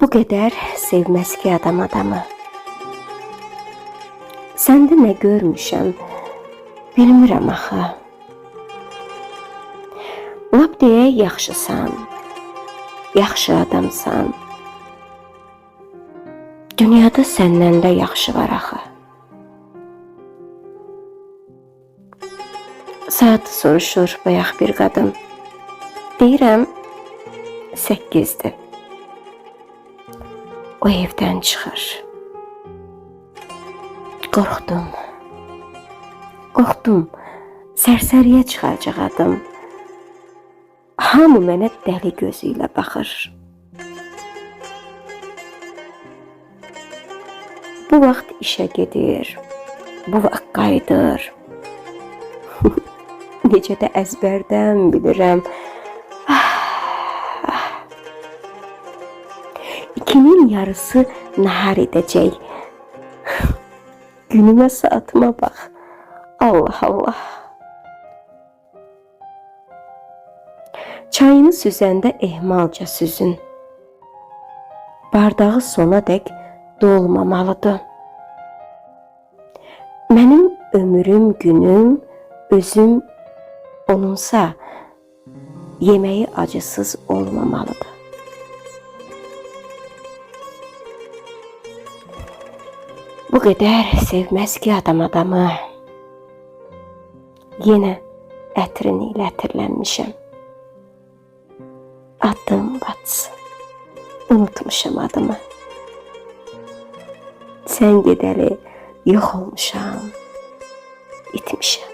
Bu qədər sevməz ki adam adamı. Səndə nə görmüşəm, bilmirəm axı. Lap deyək yaxşısan, yaxşı adamsan. Dünyada səndən də yaxşı var axı. Saatı soruşur bayaq bir qadın. Deyirəm 8-dir. O evdən çıxır. Qorxdum. Qorxdum. Sərsəriyə çıxacaq adım. Hamı mənə dəli gözü ilə baxır. Bu vaxt işə gedir. Bu vaxt qayıdır. Necə də əzbərdən bilirəm. 2-nin yarısı nahar edəcək. Günümə saatıma bax. Allah Allah. Çayını süzəndə ehmalca süzün. Bardağı sona dək dolmamalıdır. Mənim ömrüm, günüm, özüm onunsa yeməyi acısız olmamalıdır. Bu qədər sevməz ki adam adamı. Yenə ətrin ilə ətirlənmişəm. Adım batsın. Unutmuşam adımı. Sən gedəli yox olmuşam, itmişəm.